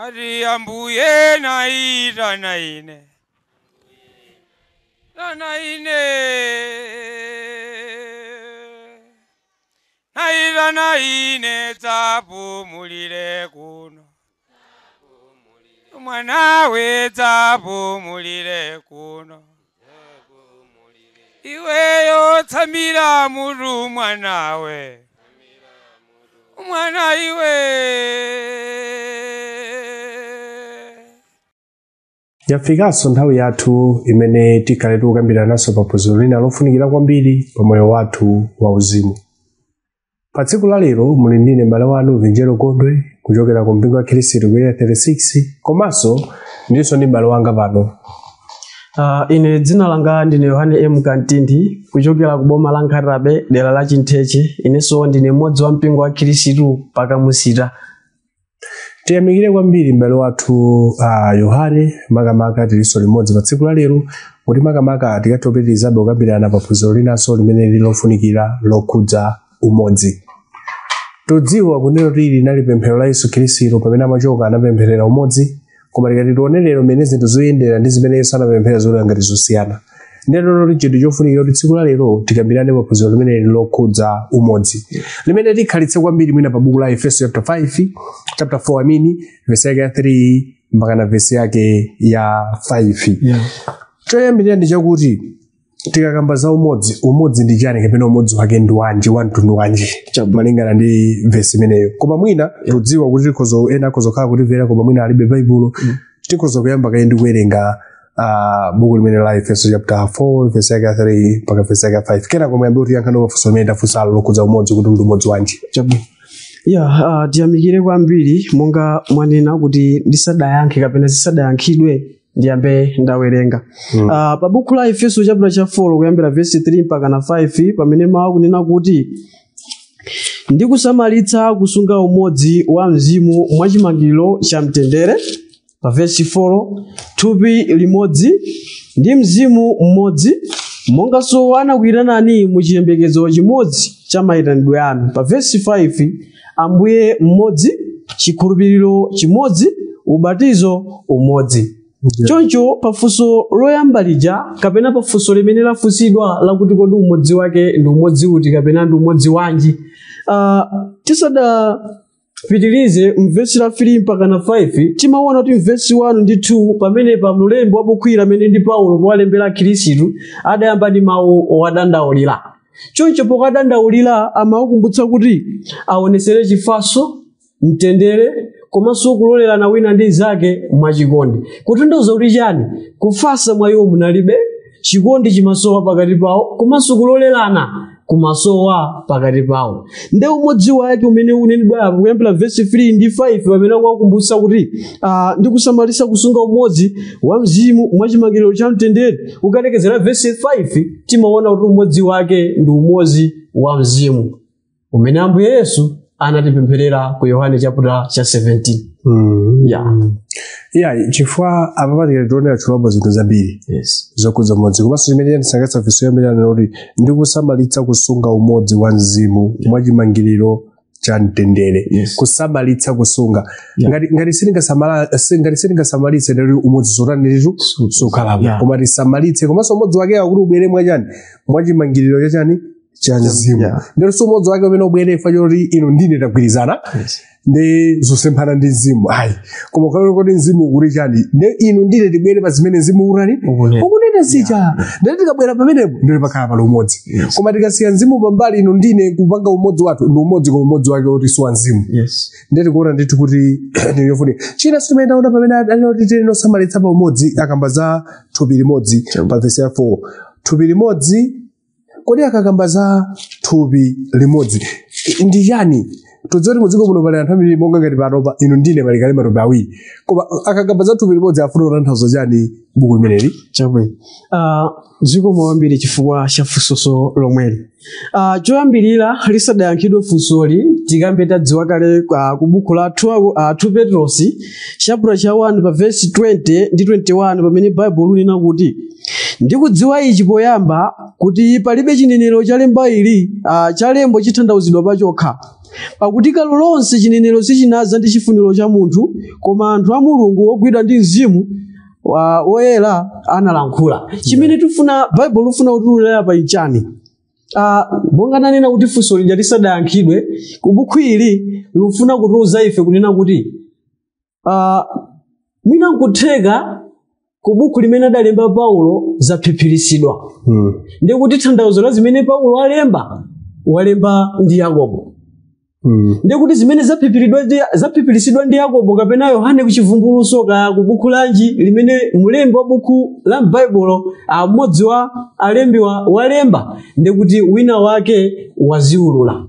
Ati ambuye naitana ine, tana ine, naitana ine, dzapumulire kuno mwanawe, dzapumulire kuno iweyo, tsamira mutu mwanawe, mwana iwe. Yafikanso nthawi yathu imene tikhale tikukambiranaso pa phunziro lina lofunikira kwambiri pa moyo wathu wauzimu. Pa tsiku la lero muli ndine m'bale wanu Vinjero Gondwe kuchokera ku mpingo wa Khristu ku Area 36, komanso ndinso ndi m'bale wanga pano. Ine dzina langa ndine Yohane M Kantindi kuchokera ku boma la Nkhatabe, dera la Chintheche. Inenso ndine mmodzi wa mpingo wa Khristu pakamusita. Tiyamikire kwambiri m'bale wathu Yohane, makamaka tilinso limodzi pa tsiku la lero kuti makamaka tikathe kupitirizabe kukambirana pa phunziro linanso limene lili lofunikira lokhudza umodzi. Todziwa kunena kuti linali pemphero la Yesu Khristu pamene amachoka, anapempherera umodzi, koma tikati tione lero mmene zinthu zoyendera ndi zimene Yesu anapemphera zoti ngati zosiyana. Ndero loti chinthu chofunikira kuti tsiku la lero tikambirane pa phunziro limene lili lokhudza umodzi, limene tikhalitse kwambiri mwina pa buku la Efeso chapter 5, chapter 4, I mean, verse yake ya 3 mpaka na verse yake ya 5. Choyambirira ndi chakuti tikakamba za umodzi, umodzi ndi chani, kapena umodzi wake ndi wanji, wa mtundu wanji, malingana ndi vesi imeneyo? Koma mwina tudziwa kuti tikhoza, ena akhoza kukhala kutimvera koma mwina alibe Baibulo, tikhoza kuyamba kaye ndi kuwerenga buku limene la Efeso chapter 4, verse yake ya 3 mpaka verse yake ya 5, kenako muyambe kuti yankha mafunso amene tafunsalo lokhudza umodzi, kuti ndi umodzi wanji. Chabwino. Ya, tiyamikire kwambiri. Monga mwanena kuti ndisadayankhe kapena zisadayankhidwe ndiyambe ndawerenga pa buku la Efeso chapter cha 4 kuyambira verse 3 mpaka na 5, pamene mawu kunena kuti, "Ndikusamalitsa kusunga umodzi wa mzimu mwachimangiriro cha mtendere." Pa verse 4, "Thupi limodzi ndi mzimu mmodzi, monganso anakuyitanani mu chiyembekezo chimodzi cha mayitanidwe anu." Pa verse 5, "Ambuye mmodzi, chikhulupiriro chimodzi, ubatizo umodzi." Choncho pafunso loyamba lija, kapena pafunso limene lafunsidwa lakuti kodi umodzi wake ndi umodzi uti kapena ndi umodzi wanji, tisadapitirize mvesi la 3 mpaka na 5, timaona kuti mvesi 1 ndi 2, pamene pa mlembi wa buku ili amene ndi Paulo powalembera Khristu adayamba ndi mawu owadandaulira. Choncho pokadandaulira amawakumbutsa kuti aonesere chifaso, mtendere komanso kulolerana wina ndi zake mwachikondi. Kutanthauza kuti chani? Kufasa mwa iwo munalibe, chikondi chimasowa pakati pawo, komanso kulolerana kumasowa pakati pawo. Nde umodzi wake umene unenedwa apo kuyambira verse 3 ndi 5, pamene akuwakumbutsa kuti ndikusamalitsa kusunga umodzi wa mzimu mwachimangiriro cha mtendere, ukalekezera verse 5, timaona kuti umodzi wake ndi umodzi wa mzimu umene Ambuye Yesu anatipempherera ku Yohane chapter cha 17. Yeah, chifukwa apa patikati tionera tchulapo zinthu zambiri zokhudza umodzi, komanso chimene chandisangalatsa vesi yoyambirira kuti ndikusamalitsa kusunga umodzi wa mzimu mwachimangiriro cha mtendere. Kusamalitsa kusunga. Ngati sitingasamalitse, ndati umodzi sotanitu sukhalapo. Koma tisamalitse, komanso umodzi wake akuti ubwere mwachani? Mwachimangiriro chachani? Cha mzimu. Ndero si umodzi wake umene ubwere ifa choti inu ndine tagwirizana ndi zosemphana ndi mzimu, ayi, koma ukalole kuti mzimu ukuti chani, ndi inu ndine tibwere pa zimene mzimu ukutani? Ukunena. Ukunena zija. Ndati tikabwera pamenepo ndili pakhala pali umodzi. Koma tikasiya mzimu pambali, inu ndine kupanga umodzi wathu, ndi umodzi, koma umodzi wake kuti si wa mzimu. Ndeti kuona ndithu kuti ndinofunika. China sitimene ndaona pamene anoti tinosamalitsa pa umodzi, akamba za thupi limodzi pa vesi ya 4, thupi limodzi. Kodi akakamba za thupi limodzi ndi chani? Tudziwa kuti mudziko muno pali anthu ambiri, monga ngati panopa inu ndine pali kale matupi awiri, koma akakamba za thupi limodzi afuna kutanthauza chani buku limeneli? Chabwino. Zikomo kwambiri chifukwa cha funsoso lomweli. Choyambirira, lisadayankhidwe funsoli, tikambe tadziwa kale ku buku la 2 Petrosi chapter cha 1 pa verse 20 ndi 21, pamene Baibulo linena kuti, "Ndikudziwa ichi poyamba, kuti palibe chinenero cha lemba ili, cha lembo chitanthauzidwa pachokha." Pakuti kale lonse chinenero sichinaza ndi chifuniro cha munthu, koma anthu a Mulungu wogwidwa ndi mzimu woyera analankhula. Chimene tifuna Baibulo lifuna kutiwululira pa ichani. Monga nanena kuti funso lija lisadayankhidwe, kubuku ili lifuna kutiwuza ife kunena kuti mwina nkutheka ku buku limene adalemba Paulo zaphiphirisidwa. Ndi kuti tanthauzo la zimene Paulo alemba walemba ndi Yakobo. Ndi kuti zimene zaphiphirisidwa ndi Yakobo kapena Yohane kuchivumbulutso ka ku buku lanji limene mulembi wa buku la m'Baibulo mmodzi wa alembiwa walemba, ndi kuti wina wake waziwulula.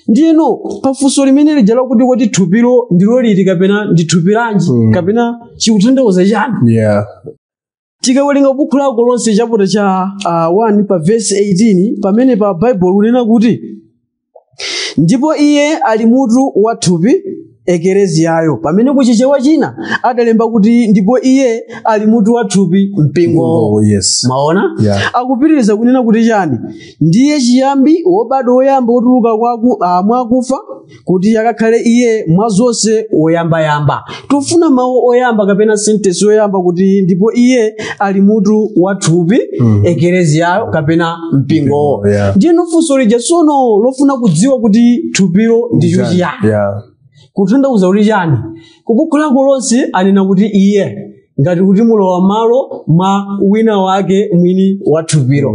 Ndiyeno pafunso limene lija lakuti kodi thupilo ndilo liti kapena ndi thupi lanji kapena chikutanthauza chani, tikawerenga buku lako lonse chapter cha 1 pa verse 18, pamene pa Bible kunena kuti ndipo iye ali mutu wa thupi ekereziyayo, pamene kuchichewa china adalemba kuti ndipo iye ali mutu wa thupi mpingo. Oh, yes. Maona? Yeah. Akupitiriza kunena kuti chani, ndiye chiyambi wobadwa woyamba wotuluka mwakufa, kuti akakhale iye mwa zonse woyambayamba. Tofuna mawu oyamba kapena sentence yoyamba kuti ndipo iye ali mutu wa thupi ekereziyayo kapena mpingowo. Yeah. Ndiyeno funso lija sono lofuna kudziwa kuti thupilo ndicho chiyani, kutanthauza kuti chani, kubuku lako lonse anena kuti iye ngati kuti mulowa malo mwa wina wake mwini wa thupilo.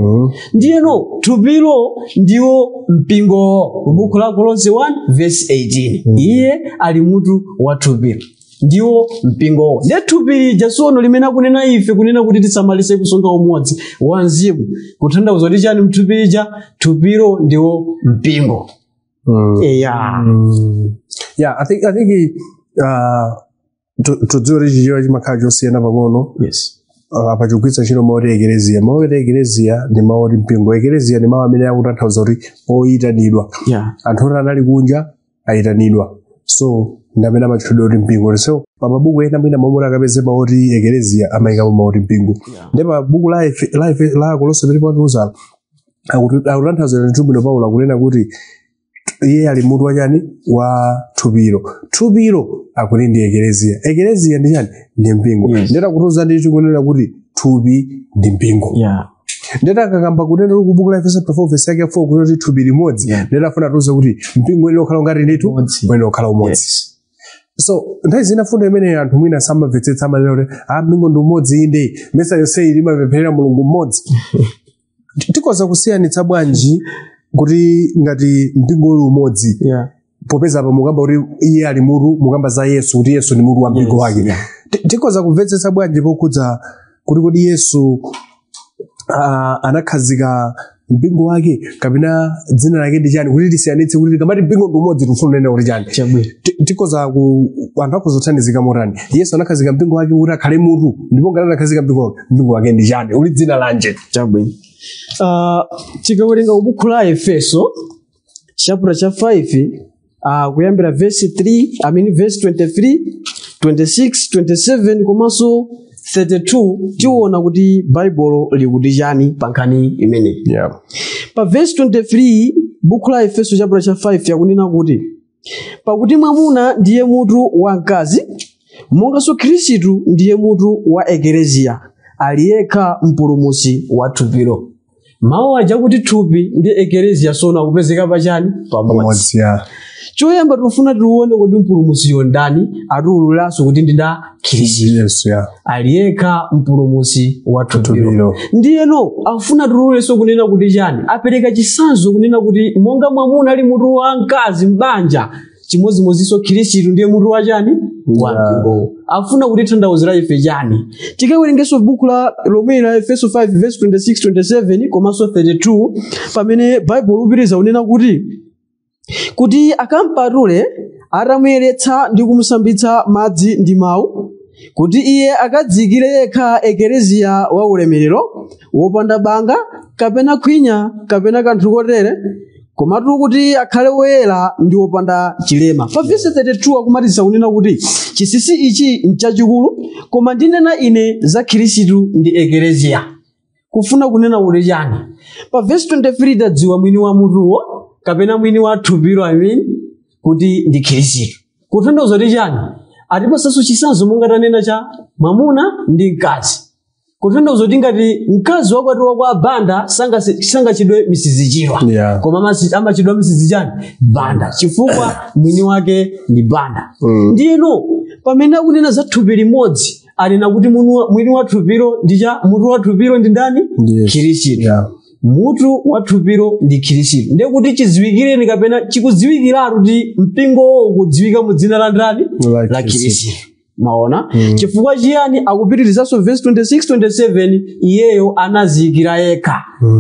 Ndiyeno thupilo ndiwo mpingowo. Kubuku lako lonse 1 verse 18, iye ali mutu wa thupilo ndiwo mpingowo. Ndiye thupi lija sono limene akunena ife kunena kuti tisamalise kusunga umodzi wa mzimu, kutanthauza kuti chani mthupi lija, thupilo ndiwo mpingo. Eya. Yeah, I think tudziwe kuti chichewa chimakhala chosiyana pang'ono. Yes. Apa chikugwiritsa ntchito mawu oti ekereziya. Mawu oti ekereziya ndi mawu oti mpingo. Ekereziya ndi mawu amene akutanthauza kuti oyitanidwa. Anthu oti anali kunja ayitanidwa, so ndi amene amatchulidwa kuti mpingo. So pa mabuku ena mwina momwe akapeze mawu oti ekereziya amayikapo mawu oti mpingo. Ndi pa buku la la Kolose pamene patiuza akutanthauza mtumwi Paulo akunena kuti iye ali mutu wachani wa thupilo. Thupilo akuti ndi ekereziya. Ekereziya ndi chani? Ndi mpingo. Ndeta kutiuza ndi tikunena kuti thupi ndi mpingo. Ndeta akakamba kunena kuti kubuku la Efeso 4 verse yake 4 kuti thupi limodzi, ndeta afuna atiuze kuti mpingo ine okhala ngati ndithu wene okhala umodzi. So nthawi zina fundo imene anthu mwina samamvetsetsa, amanena kuti mpingo ndi umodzi, inde mesa yonse ili imapempherera Mulungu mmodzi. Tikhoza kusiyanitsa bwanji kuti ngati mpingo uli umodzi, popeza apa mukamba kuti iye ali mutu, mukamba za Yesu kuti Yesu ndi mutu wa mpingo wake. Tikhoza kumvetsetsa bwanji pokhudza kuti kodi Yesu anakhazika mpingo wake kapena dzina lake ndi chani, kuti tisiyanitse kuti tikamati mpingo ndi umodzi tifuna kunena kuti chani? Tikhoza anthu akhoza kuthandizika motani? Yesu anakhazika mpingo wake kuti akhale mutu, ndipo ngati anakhazika mpingo wake, mpingo wake ndi chani, uli dzina lanje? Chabwino. Tikawerenga buku la Efeso chapter cha 5 kuyambira verse 3, I mean verse 23, 26, 27 komanso 32, tiona kuti Baibulo likuti chani pa nkhani imeneyi. Pa verse 23 buku la Efeso chapter cha 5 yakunena kuti pakuti mwamuna ndiye mutu wa mkazi, monganso Khristu ndiye mutu wa ekereziya, ali yekha mpulumutsi wa thupilo. Mawu aja kuti thupi ndi ekereziya sono akupezeka pachani? Pamodzi. Choyamba tikufuna tione kuti mpulumutsiyo ndani, atiwululiranso kuti ndida Khristu. Yes, yeah. Ali yekha mpulumutsi wa thupilo. Thupilo. Ndiyeno akufuna tiwululenso kunena kuti chani, apereka chitsanzo kunena kuti monga mwamuna ali mutu wa mkazi m'banja, chimodzimodzinso Khristu ndiye mutu wa chani? Wa mpingo. Afuna kutitanthauzira ife chani? Tikawerengenso buku la lomwe la Efeso 5 verse 26, 27 komanso 32, pamene Bible lupitiriza kunena kuti akampatule atamuyeretsa ndi kumusambitsa madzi ndi mawu, kuti iye akadziyikire yekha ekereziya wa ulemerero, wopanda banga kapena khwinya kapena kanthu kotere, komatu kuti akhale woyera ndi wopanda chilema. Pa verse 32 akumaliza kunena kuti chinsinsi ichi nchachikulu, koma ndinena ine za Khristu ndi ekereziya. Kufuna kunena kuti chani? Pa verse 23 tadziwa mwini wa mutuwo kapena mwini wa thupilo, I mean Kuti ndi Khristu. Kutanthauza kuti chani? Atipasanso chitsanzo monga tanena cha mwamuna ndi mkazi. Kutanthauza kuti ngati mkazi wakwatiwa kwa Banda sangachidwe Mrs. Chirwa. Koma amachidwa Mrs. chani? Banda, chifukwa mwini wake ndi Banda. Ndiyeno pamene akunena za thupi limodzi, anena kuti mwini wa thupilo ndi cha mutu wa thupilo ndi ndani? Khristu. Mutu wa thupilo ndi Khristu. Ndiye kuti chidziwikireni kapena chikudziwikiratu kuti mpingowo ukudziwika mu dzina la ndani? La Khristu. Maona? Chifukwa chiyani? Akupitirizanso verse 26 27, iyeyo anaziyikira yekha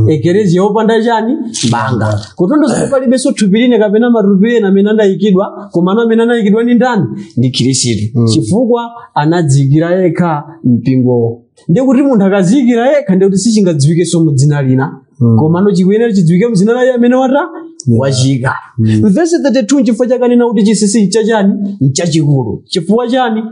ekereziya wopanda chani? Banga. Kutanthauza kuti palibenso thupi lina kapena matupi ena amene anayikidwa, koma amene anayikidwa ndi ndani? Ndi Khristu. Chifukwa anadziyikira yekha mpingowo. Ndiye kuti munthu akaziyikira yekha, ndiye kuti sichingadziwikenso mu dzina lina, komano chikuyenera chidziwike mu dzina la iye amene wachika. Verse 32, chifukwa chakanena kuti chinsinsi nchachani? Nchachikulu. Chifukwa chani?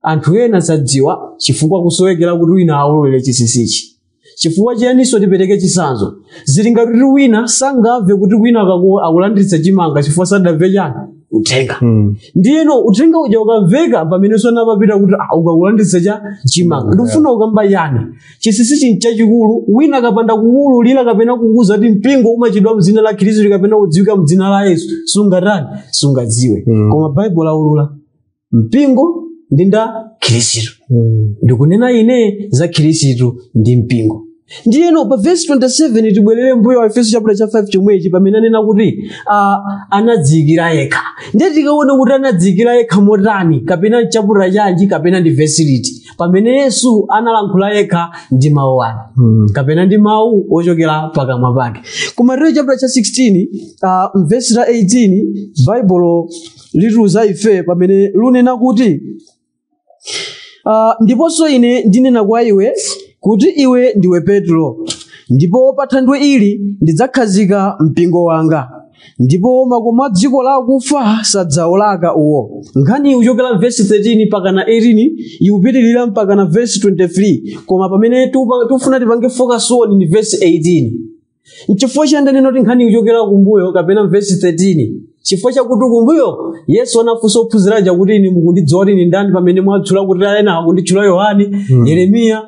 Anthu ena sadziwa, chifukwa kusowekera kuti wina aulule chinsinsichi. Chifukwa chiyaninso? Tipereke chitsanzo, zili ngati kuti wina sangamve kuti wina akulandiritsa chimanga, chifukwa sadamve chani? Uthenga. Ndiyeno uthenga uja ukamveka, pamenenso anapapita kuti ukakulandiritsa cha chimanga. Ndikufuna ukamba yani? Chinsinsi nchachikulu. Wina akapanda kuwululira kapena kukuza kuti mpingo umachidwa mdzina la Khristu kapena kudziwika mdzina la Yesu, sungatani? Sungadziwe. Koma Baibulo aulula mpingo ndi nda Khristu. Ndikunena ine za Khristu ndi mpingo. Ndiyeno pa verse 27, tibwerere mbuyo wa Efeso chapter cha 5 chomwechi, pamene anena kuti anadziyikira yekha. Ndiye tikaone kuti anadziyikira yekha motani, kapena chapter chanji, kapena ndi verse liti pamene Yesu analankhula yekha ndi mawu ake, kapena ndi mawu ochokera pakamwa pake. Ku Mateyu chapter cha 16, mvesi la 18, Baibulo litiuza ife pamene lunena kuti, "Ndiponso ine ndinena kwa iwe kuti iwe ndiwe Petro, ndipo pa thanthwe ili ndidzakhazika mpingo wanga, ndipo makomo a dziko la akufa sadzawulaka uwo." Nkhani ikuchokera vesi 13 mpaka na 18, ikupitirira mpaka na vesi 23, koma pamene tikufuna tipange focus on ni vesi 18. Nchifukwa chani ndanena kuti nkhani ikuchokera kumbuyo kapena vesi 13? Chifukwa chakuti kumbuyo Yesu anafunsa ophunzira aja kuti, "Ine mukundidziwa kuti ine ndani?" Pamene mwatchula kuti ena akunditchula Yohane, Yeremiya,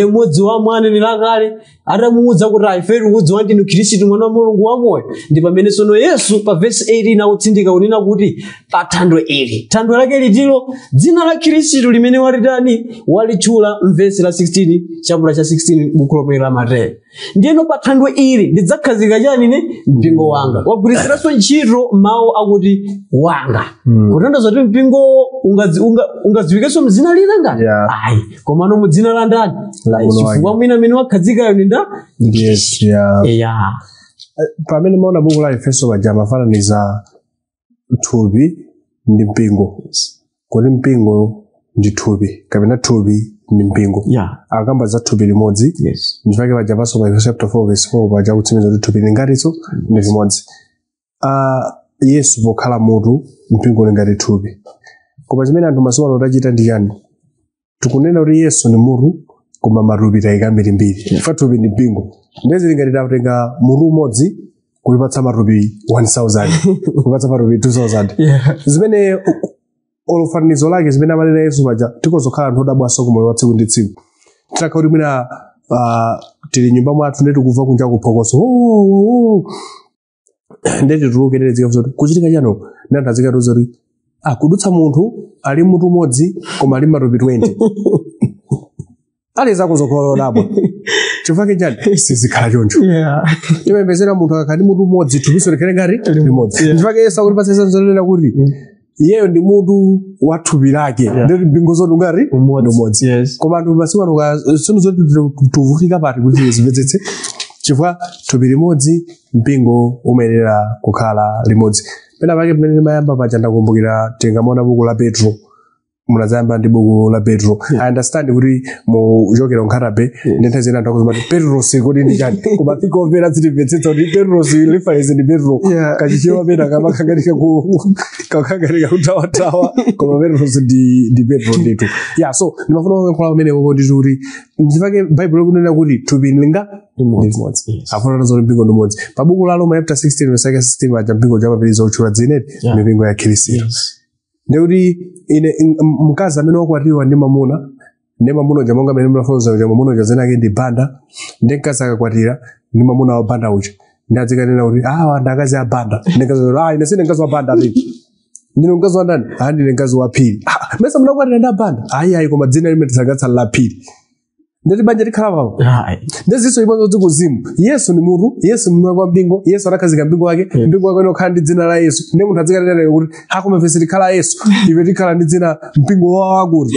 mmodzi wa mwa aneneri akale, atamuwuza kuti, "Ife tikudziwa ndinu Khristu, mwana wa Mulungu wamoyo," ndi pamene sono Yesu pa vesi 18 akutsindika kunena kuti pa thanthwe ili. Thanthwe lake litilo? Dzina la Khristu limene walitani? Walitchula mvesi la 16, chapter cha 16, buku lomwe la Mateyu. Ndiyeno pa thanthwe ili ndidzakhazika chani? Ne mpingo wanga. Wagwiritsiranso ntchito mawu akuti wanga, kutanthauza kuti mpingo ungadziwikenso mdzina lina ngati? Ayi, komano mu dzina la ndani? La La Yesu. Mwini wake. Chifukwa mwina amene wakhazikayo ndi nda? Ndi Yes, yeah. Eya. Pamene maona buku la Efeso paja, amafananiza thupi ndi mpingo, kuti mpingo ndi thupi kapena thupi ndi mpingo. Akamba za thupi limodzi. Ndifake paja paso pa Efeso chapter 4 verse 4 paja kutsimikiza kuti thupi lingatinso ndi limodzi. Yesu pokhala mutu, mpingo uli ngati thupi. Koma chimene anthu masiku ano tachita ndi chani? Tikunena kuti Yesu ni mutu, koma matupi tayika mbirimbiri. Chifukwa thupi ndi mpingo, ndezi lingati tatenga mutu umodzi kulipatsa matupi 1000, kulipatsa matupi 2000, zimene olofanizo lake zimene amanena Yesu paja, tikozokhala anthu odabwaso kumoyo wa tsiku ndi tsiku. Titakha kuti mwina tili nyumba mwathu, ndi tikumva kunja kuphokoso, "Oh, oh, oh." Ndi tituluke, ndi tizikafunsa kuti kuchitika chano, ndi anthu azikatiuza kuti kudutsa munthu ali mutu umodzi koma ali matupi 20. Ali zako zokhala odabwa. Chifukwa chani sizikhala choncho? Timapembedzera munthu akakhala ndi mutu umodzi, thupiso likhale ngati limodzi. Chifukwa Yesu akutipatsa zonena kuti iyeyo ndi mutu wa thupi lake, ndeti mpingo zoti ungati Umodzi. ndi umodzi. Koma anthu masiku ano sinu zoti tuvufika pati kuti zimvetsetse, chifukwa thupi limodzi, mpingo umayenera kukhala limodzi. Pena pake pamene timayamba paja, ndakumbukira tingamaona buku la Petro. Munazayamba ndi buku la Petro. I understand kuti muchokera nkhatabe ndi nthawi zina anthu akuzimati Petros kodi ndi chani, koma tikomvera zitimvetsetsa kuti Petros reference ndi Petro. Kachichewa pena kamakhanganika kakhanganika kutawatawa, koma Petros ndi Petro ndithu. Yeah, so ndimafuna kuyankhula pamenepo kuti kuti ndipake Bible kunena kuti thupi linga limodzi. Afuna zoti mpingo ndi umodzi. Pa buku la Roma chapter 16 verse 16 aja mpingo chamapiriza otchula dzineti mipingo ya Khristu. Ndikuti ine mkazi amene wakwatiwa ndi mamuna, ndi mamuna uja monga amene munafotokoza uja, mamuna uja zina ake ndi Banda, ndi mkazi akakwatira ndi mamuna wa Banda uja, ndi adzikanena kuti awa ndi akazi a Banda, ndi mkazi kuti ah, ine sine mkazi wa Banda pili, ndine mkazi wa ndani? Ah, ndine mkazi wa Phiri. Ah, mesa munakwatira ndi a Banda? Ayi, ayi, koma dzina limene tisangatsala la Phiri. Ndeti banja likhala papo. Ndezinso imodzi kuzimu. Yesu ni mutu, Yesu ni wa mpingo, Yesu anakhazika mpingo wake, mpingo wake unokhala ndi dzina la Yesu. Ndi munthu adzikanena kuti hakoma ife tikhala Yesu, ife tikhala ndi dzina mpingo wa wakuti.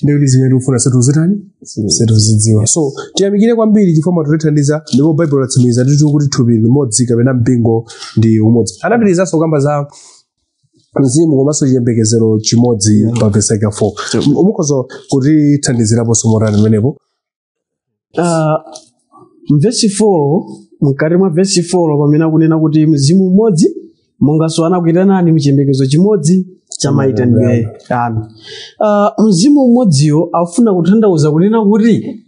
Ndikuti zimene tikufuna situzitani, situzidziwa. So tiyamikire kwambiri chifukwa mwatithandiza, ndipo Baibulo latsimikiza ndithu kuti thupi limodzi kapena mpingo ndi umodzi. Anapitirizanso kukamba za mzimu komanso chiyembekezero chimodzi pa verse 4. Mukhoza kutithandiziraponso motani pamenepo? Mvesi 4, mkati mwa vesi 4 pamene akunena kuti mzimu umodzi monganso anakuyitanani mchiyembekezo chimodzi cha mayitanidwe anu. Mzimu umodziyo afuna kutanthauza kunena kuti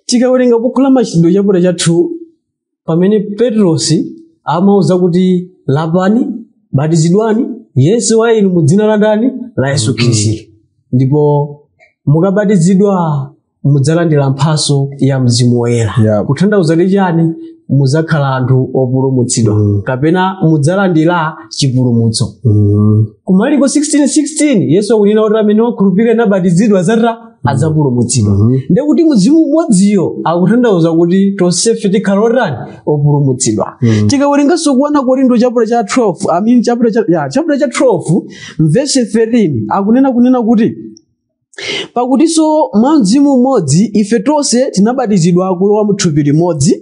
tikawerenga buku la Machitidwe chaputala cha 2 pamene Petrosi amauza kuti lapani, batizidwani Yesu wa inu mu dzina la ndani? La Yesu Khristu, ndipo mukabatizidwa mudzalandira mphaso ya Mzimu Woyera. Kutanthauza kuti chani? Mudzakhala anthu opulumutsidwa kapena mudzalandira chipulumutso. Ku Mariko 16:16 Yesu akunena kuti amene wakhulupirira nabatizidwa zata adzapulumutsidwa. Ndekuti mzimu umodziyo akutanthauza kuti tonsefe tikhala otani? Opulumutsidwa. Tikawerenganso kuwana Korinto chaputala cha 12, I mean chaputala cha, yeah, chaputala cha 12 verse 13 akunena kuti pakutinso mwa mzimu umodzi ife tonse tinabatizidwa kulowa mu thupi limodzi,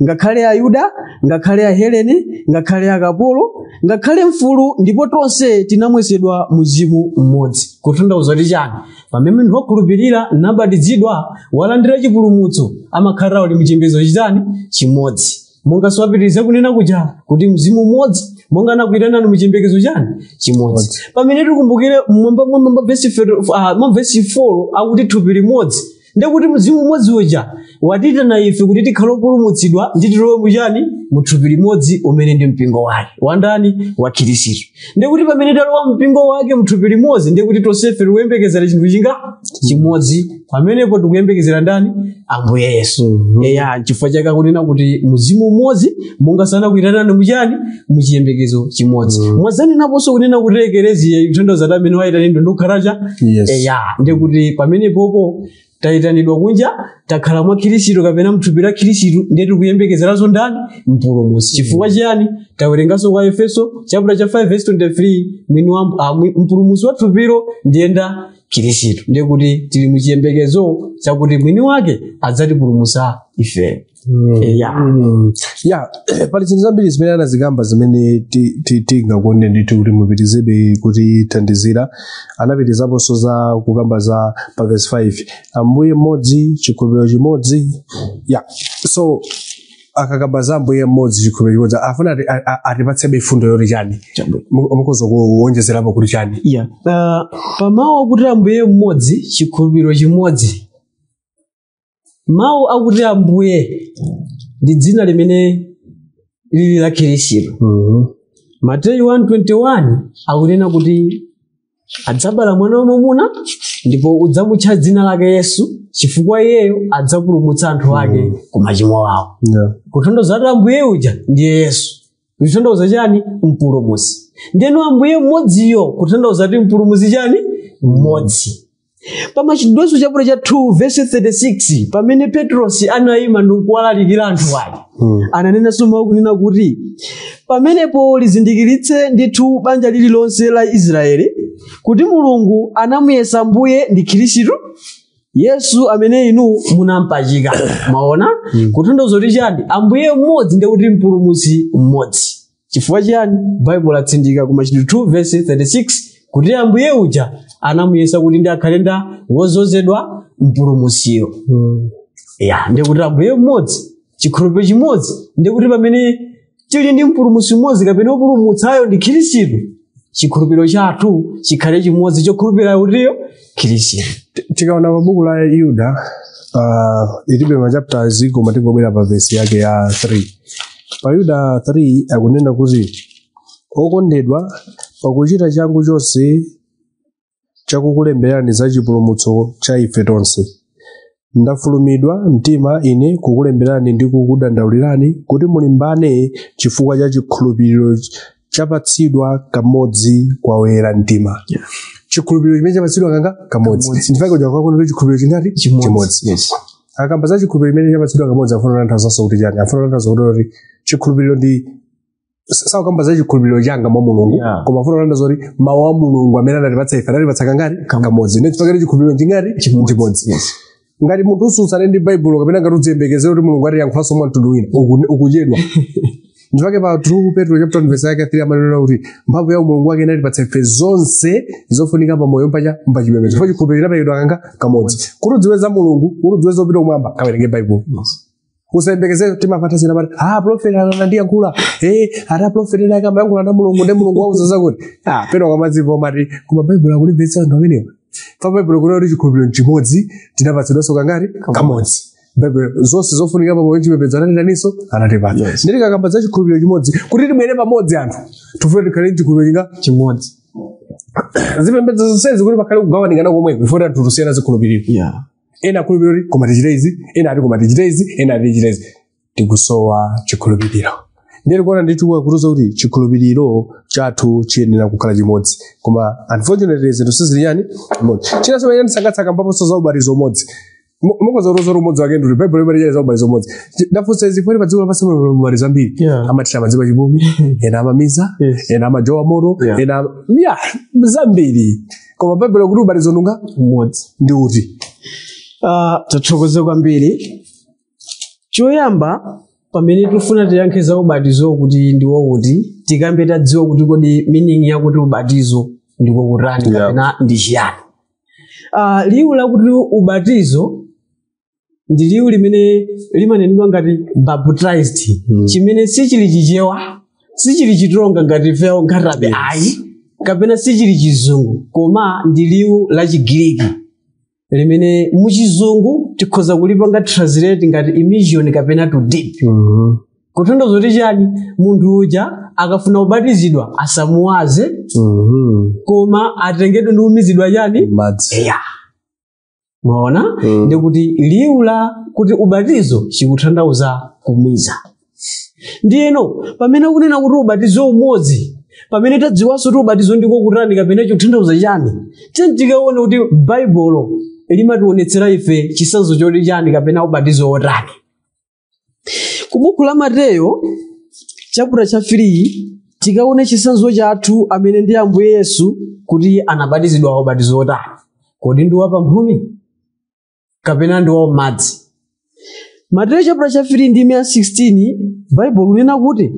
ngakhale Ayuda, ngakhale Ahelene, ngakhale akapolo, ngakhale mfulu, ndipo tonse tinamwesedwa mzimu mmodzi. Kutanthauza kuti chani? Pamene munthu wakhulupirira nabatizidwa walandira chipulumutso, amakhala ali mchiyembekezo chitani? Chimodzi. Monga siwapitiriza kunena kuja kuti mzimu umodzi monga anakuyitanani muchiyembekezo chani? Chimodzi. Pamene tikumbukire mwamba mwa vesi 4 akuti thupi limodzi, ndekuti mzimu umodzi uja watitana ife kuti tikhale opulumutsidwa ndi tilowe muchani? Mu thupi limodzi umene ndi mpingo wake wandani? Wa Khristu. Ndekuti pamene talowa mpingo wake mu thupi limodzi, ndekuti tonsefe tikuyembekezera chinthu chinga chimodzi. Pamenepo tikuyembekezera ndani? Ambuye Yesu. Eya, chifukwa chake akunena kuti mzimu umodzi monga sanakuyitanani muchani? Muchiyembekezo chimodzi. Mwazanenaponso kunena kuti ekereziya ikutanthauza kuti amene wayitanidwa ndikukhalacha. Eya, ndekuti pamenepopo tayitanidwa kunja, takhala mwa Khristu kapena mthupi la Khristu, ndiye tikuyembekezeranso ndani? Mpulumutsi. Chifukwa chiyani? Tawerenganso kwa Efeso chapter cha 5 verse 23, mwini wa mpulumutsi wa thupilo ndiyenda Khristu. Ndiye kuti tili muchiyembekezo chakuti mwini wake adzatipulumutsa ife. Eya. Ya, pali zinthu zambiri zimene anazikamba zimene tingakonde ndithu kuti mupitizebe kutithandizira. Anapitizaponso za kukamba za pa verse 5, Ambuye mmodzi, chikhulupiriro chimodzi. Ya, so akakamba za Ambuye mmodzi, chikhulupiriro chimodzi, afuna atipatsebe fundo yoti chani? Mukhoza kuwonjezerapo kuti chani? Yeah. Pamawu akuti Ambuye mmodzi, chikhulupiriro chimodzi, mawu akuti Ambuye ndi dzina limene lili la Khristu. Mateyu 1:21 akunena kuti adzabala mwana wamwamuna ndipo udzamutcha dzina lake Yesu, chifukwa iyeyo adzapulumutsa anthu ake ku machimo awo. Kutanthauza kuti Ambuye uja ndiye Yesu. Kutanthauza chani? Mpulumutsi. Ndiyeno Ambuye mmodziyo kutanthauza kuti mpulumutsi chani? Mmodzi. Pa Machitidwenso chaputala cha 2 verse 36 pamene Petrosi anayima ndi kuwalalikira anthu ake, ananenanso mawu kunena kuti pamenepo lizindikiritse ndithu banja lililonse la Israeli kuti Mulungu anamuyesa Mbuye ndi Khristu Yesu amene inu munampachika. Mwaona? Kutanthauza kuti chani? Ambuye mmodzi ndiye kuti mpulumutsi mmodzi. Chifukwa chiyani? Baibulo latsindika ku Machitidwe 2 verse 36 Kuti Ambuye uja anamuyesa kuti ndi akhale nda wozozedwa mpulumutsiyo. Ya, ndikuti Ambuye mmodzi, chikhulupiriro chimodzi, ndikuti pamene tili ndi mpulumutsi mmodzi kapena wopulumutsayo ndi Khristu, chikhulupiriro chathu chikhale chimodzi chokhulupirira kutiyo Khristu. Tikaona pa buku la Yuda, ilibe ma chapters koma tingobwera pa vesi yake ya 3. Pa Yuda 3 akunena kuti okondedwa, pakuchita changu chonse chakukulemberani za chipulumutso cha ife tonse, ndafulumidwa mtima ine kukulemberani ndi kukudandaulirani kuti mulimbane chifukwa cha chikhulupiriro chapatsidwa kamodzi kwa oyera mtima. Chikhulupiriro chimene chapatsidwa kanga kamodzi. Ndifake kuja kwako ndi chikhulupiriro chingati? Chimodzi. Yes. Akamba za chikhulupiriro chimene chapatsidwa kamodzi afuna kutanthauza kuti chani? Afuna kutanthauza kuti chikhulupiriro ndi sakukamba za chikhulupiriro changa mwa Mulungu, koma afuna kutanthauza kuti mawu a Mulungu amene anatipatsa ife anatipatsa kangati? Kamodzi. Ndi chifukwa chikhulupiriro chingati? Chimodzi. Yes. Ngati munthu usutsane ndi Baibulo kapena ngati udziyembekezere kuti Mulungu atiyankhulanso mwa mtundu wina, ukuchedwa. Ndifake pa 2 Petro chapter 1 verse yake 3 amanena kuti mphamvu ya Mulungu wake inatipatsa ife zonse zofunika pamoyo mpacha mpachipembedzo. Chifukwa chikhulupiriro chinaperekedwa kanga kamodzi. Kuti udziwe za Mulungu, kuti udziwe zopita kumwamba, kawerenge Baibulo. Usayembekezere timapata zina pati, prophet anandiyankhula, ata prophet ena akamayankhula na Mulungu ndi Mulungu wauza zakuti. Peno kamadzipo mati koma Baibulo akulimvetsa anthu amenewa. Pa Baibulo kunena kuti chikhulupiriro chimodzi tinapatsidwanso kangati? Kamodzi. Baibulo zonse zofunika pamoyo chipembedzo anatitaninso anatipatsa. Yes. Nditi kakamba za chikhulupiriro chimodzi kuti tibwere pamodzi anthu tifune tikhale chikhulupiriro chinga Chimodzi. Zipembedzo zonsezi kuti pakhale kugawanikana komweko ifo anthu tusiyana zikhulupiriro. Ena akhulupiriro kuti koma tichite izi, ena ati koma tichite izi, ena ati tichite izi. Tikusowa chikhulupiriro. Ndiye tikuona ndithu kutuza kuti chikhulupiriro chathu chiyenera kukhala chimodzi. Koma unfortunately zinthu sizili yani chimodzi. Chinanso pamene ndisangatsa kambaponso za ubatizo umodzi. Mukoza kutuza kuti umodzi wake ndi Baibulo limati za ubatizo umodzi. Ndafunsa izi pali pa dziko lapansi pali ubatizo ambiri. Amathira madzi pachipumi, ena amamiza, ena amajowa moto, ena zambiri. Koma Baibulo kuti ubatizo nunga Umodzi. ndi uti? Tathokoza kwambiri. Choyamba pamene tifuna tiyankhe za ubatizo kuti ndi wouti, tikambe tadziwa kuti kodi meaning yakuti ubatizo ndi wokutani kapena ndi chiyani. Liwu lakuti ubatizo ndi liwu limene limanenedwa ngati baptized, chimene sichili Chichewa, sichili Chitonga ngati ifeyo ngatabe ayi, kapena sichili Chizungu, koma ndi liwu la Chigiriki limene muchizungu tikhoza kulipanga translate ngati immersion kapena to dip. Kutanthauza kuti chani? Munthu uja akafuna kubatizidwa asamuwaze, koma atengedwe ndi kumizidwa chani? Madzi. Eya. Mwaona? Ndikuti liwu la kuti ubatizo chikutanthauza kumiza. Ndiyeno pamene akunena kuti ubatizo umodzi, pamene tadziwanso kuti ubatizo ndiko kutani kapena chikutanthauza chani, tiyeni tikaone kuti Baibulo limationetsera ife chitsanzo choti chani kapena ubatizo wotani. Ku buku la Mateyo chapter cha 3 tikaone chitsanzo chathu amene ndi Ambuye Yesu kuti anabatizidwa ubatizo wotani. Kodi ndi wapamphumi kapena ndi wamadzi? Mateyo chapter cha 3 ndi 16 Baibulo linena kuti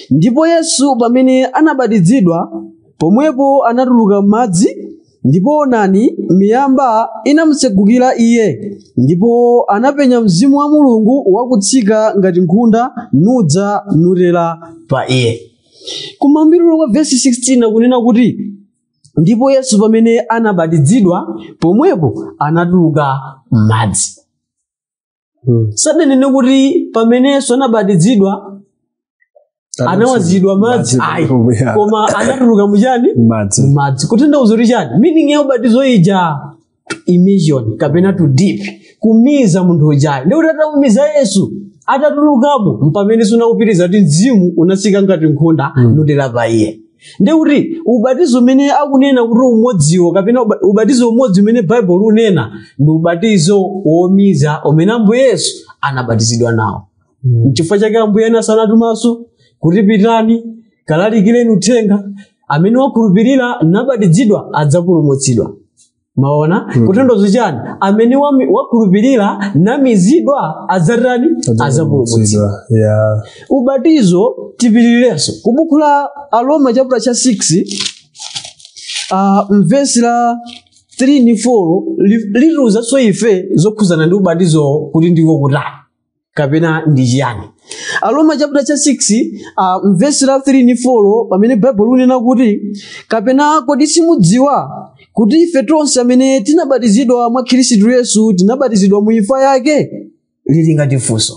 ndipo Yesu pamene anabatizidwa pomwepo anatuluka m'madzi, ndipo onani miyamba inamutsegukira iye, ndipo anapenya mzimu wa Mulungu wakutsika ngati nkhunda nudza nutera pa iye. Kumayambiriro kwa verse 16 akunena kuti ndipo Yesu pamene anabatizidwa pomwepo anatuluka m'madzi. Sadanene kuti pamene Yesu anabatizidwa anawazidwa madzi ayi, koma anatuluka muchani? Madzi. Madzi. Kutanthauza kuti chani? Meaning ya ubatizo ija immersion kapena to dip, kumiza munthu ujayo. Ndikuti atamumiza Yesu atatulukamo mpamene sunakupitiriza kuti mzimu unatsika ngati nkhunda nutera pa iye. Ndikuti ubatizo umene akunena kuti umodziwo kapena ubatizo umodzi umene Baibulo unena ndi ubatizo womiza umene Ambuye Yesu anabatizidwa nawo. Nchifukwa chake Ambuye ena sanatumanso kuti pitani kalalikireni uthenga, amene wakhulupirira nabatizidwa adzapulumutsidwa. Maona? Kutanthauza chani? Amene wakhulupirira namizidwa adzatani? Adzapulumutsidwa. Ubatizo tipitirirenso ku buku la Aroma chapter cha 6. mvesi la 3 ndi 4 litiwuzanso ife zokhuzana ndi ubatizo kuti ndiko kutani kapena ndi chiyani. Aroma chapter cha 6, mvesi la 3 ndi 4, pamene Baibulo linena kuti, "Kapena kodi simudziwa kuti ife tonse amene tinabatizidwa mwa Khristu Yesu tinabatizidwa mu imfa yake?" Lili ngati funso.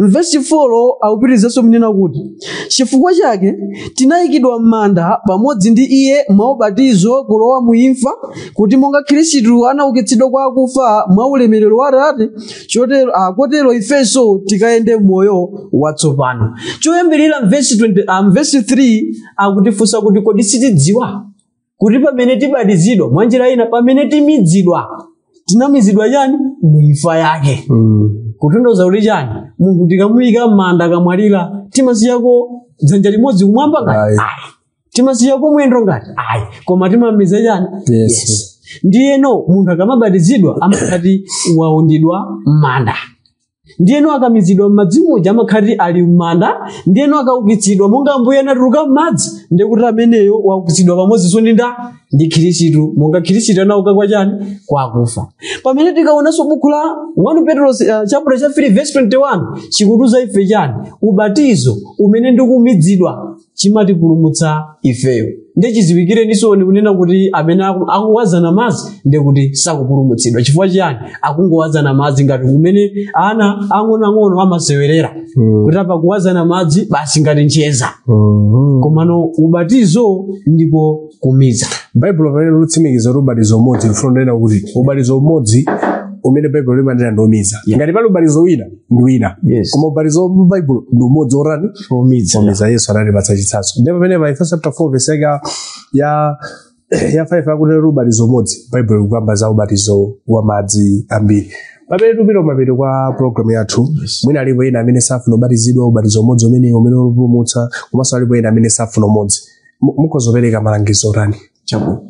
Mvesi 4 akupitirizanso kunena kuti, "Chifukwa chake tinayikidwa m'manda pamodzi ndi iye mwa ubatizo kulowa mu imfa, kuti monga Khristu anaukitsidwa kwa akufa mwa ulemerero wa Atate, chotero kotero ifenso tikayende moyo watsopano." Choyambirira mvesi 20, mvesi 3 akutifunsa kuti, kodi sitidziwa kuti pamene tibatizidwa, mwanjira ina pamene timidzidwa, tinamizidwa chani? Mu imfa yake. Kutanthauza kuti chani? Munthu tikamuyika m'manda akamwalira, timasiyako dzanja limodzi kumwamba ngati? Ayi. Ayi. Timasiyako mwendo ngati? Ayi. Koma timamiza chani? Yes. Ndiyeno munthu akamabatizidwa amakhati waundidwa m'manda. Ndiyeno akamizidwa m'madzi muja amakhati ali m'manda. Ndiyeno akaukitsidwa monga Ambuye anatuluka m'madzi, ndikuti ameneyo waukitsidwa pamodzinso ndi nda ndi Khristu, monga Khristu anauka kwa chani? Kwa akufa. Pamene tikaonanso buku la 1 Petro, chapter cha 3 verse 21, chikutiuza ife chani? Ubatizo umene ndikumidzidwa chimatipulumutsa ifeyo. Ndichiziwikireninso ndikunena kuti amene akuwazana madzi ndikuti sakupulumutsidwa. Chifukwa chiyani? Akungowazana madzi ngati kumene ana ang'onoang'ono amasewerera, kuti apa kuwazana madzi basi ngati ncheza. Komano ubatizo ndiko kumiza. Baibulo pamene lutsimikiza kuti ubatizo umodzi, lifuna kunena kuti ubatizo umodzi umene Baibulo limanena ndi omiza. Ngati pali ubatizo wina, ndi wina. Koma ubatizo wa Baibulo ndi umodzi orani? Omiza. Omiza. Yesu anatipatsa chitsanzo. Ndipo pamene pa Efeso chapter 4 verse yake ya 5 akunena kuti ubatizo umodzi, Baibulo likukamba za ubatizo wa madzi ambiri. Pamene tupita kumapeto kwa program yathu, mwina alipo ena amene safuna ubatizidwa ubatizo umodzi umene ulipulumutsa, komanso alipo ena amene safuna umodzi. Mukhoza kupereka malangizo otani? Chabwino.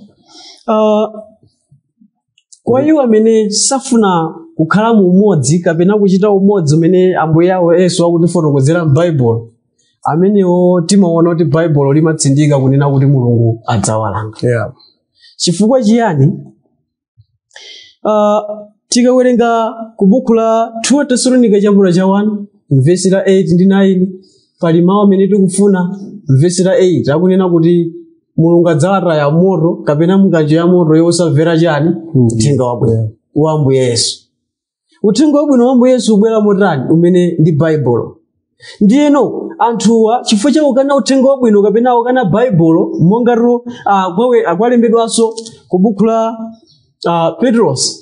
Kwa iwo amene safuna kukhala mu umodzi kapena kuchita umodzi umene Ambuye awo Yesu akutifotokozera m'Baibulo, amenewo timaona kuti Baibulo limatsindika kunena kuti Mulungu adzawalanga. Chifukwa chiyani? Tikawerenga ku buku la 2 Tesalonika chapter cha 1 mvesi la 8 ndi 9, pali mawu amene tikufuna. Mvesi la 8 akunena kuti Mulungu adzawataya moto kapena mnganjo ya moto yosamvera chani? Uthenga wabwino wa Ambuye Yesu. Uthenga wabwino wa Ambuye Yesu ubwera motani? Umene ndi Baibulo. Ndiyeno anthuwa, chifukwa chakukana uthenga wabwino kapena akukana Baibulo, mongato akwalembedwanso ku buku la Petros,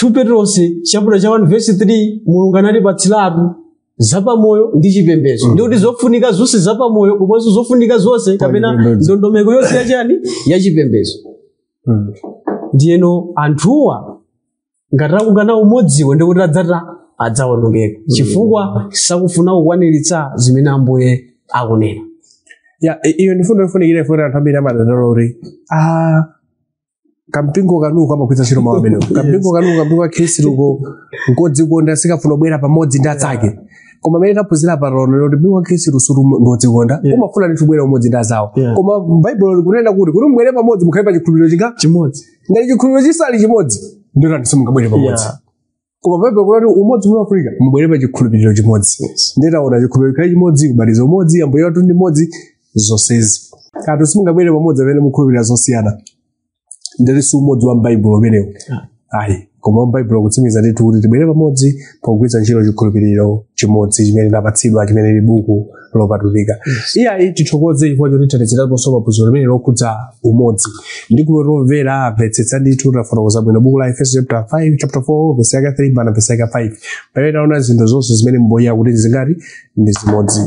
2 Petros chapter cha 1 verse 3, Mulungu anatipatsiratu zapamoyo ndi chipembedzo, ndikuti zofunika zonse zapamoyo komanso zofunika zonse kapena chipembedzo. Ndondomeko yonse yachani? Yachipembedzo. Ndiyeno anthuwa ngati akukana umodziwo, ndikuti adzata adzawonongeka, chifukwa sakufuna kukwaniritsa zimene Ambuye akunena. Ya, iyo ndifundo yofunikira, ifuna anthu ambiri amadandaula kuti kampingo kanuko amagwiritsa ntchito mawu amenewo, kampingo kanuko, kampingo ka Khristuko nkodzikonda, sikafuna kubwera pamodzi ndi adzake. Koma amene taphunzira pano kuti mpingo wa Khristu ndodzikonda, umafuna ndithu kubwera umodzi ndi azawo. Koma Baibulo likunena kuti mubwere pamodzi mukhale pa chikhulupiriro chinga? Chimodzi. Ngati chikhulupiriro chisali chimodzi, ndiyoti anthu simungabwere pamodzi. Koma Baibulo kuti umodzi mumafunika mubwere pa chikhulupiriro chimodzi. Nditaona chikhulupiriro chikhale chimodzi, ubatizo umodzi, Ambuye wathu ndi mmodzi, zonsezi. Anthu simungabwere pamodzi amene mukhulupirira zosiyana, ndati si umodzi wa m'Baibulo umenewo, ayi. Koma wa m'Baibulo kutsimikiza ndithu kuti tibwere pamodzi pogwiritsa ntchito chikhulupiriro chimodzi chimene tinapatsidwa, chimene ili buku lopatulika. Iyayi, tithokoze chifukwa choti tatiziraponso maphunziro limene lokhudza umodzi. Ndikutomvera amvetsetsa ndithu, tafotokoza bwino buku la Efeso chapter 5, chapter 4 verse yake 3 mpaka verse yake 5, pamene taona zinthu zonse zimene mboya kuti zingati ndi zimodzi.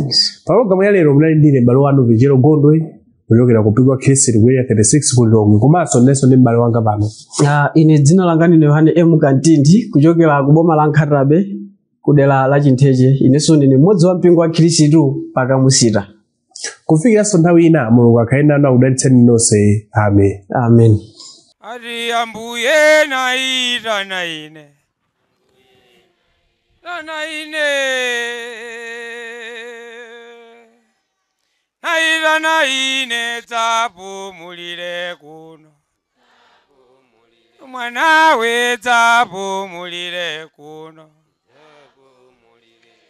Pa programu ya lero munali ndine m'bale wanu Vijero Gondwe kuchokera ku mpingo wa Khristu ku Area 36 ku Lilongwe, komanso ndinenso ndi m'bale wanga pano. Ine dzina langa ndine Yohane M Kantindi kuchokera ku boma la Nkhatabe ku dera la Chintheche. Inenso ndine mmodzi wa mpingo wa Khristu pakamusita. Kufikiranso nthawi ina, Mulungu akhale nanu, akudalitseni nonse. Amen. Amen. Ati Ambuye naitana ine, tana ine, naitana. Naitana ine dzapumulire kuno, mwanawe dzapumulire kuno,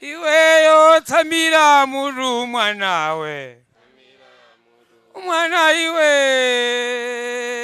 iweyo tsamira mutu mwanawe, mwana iwe.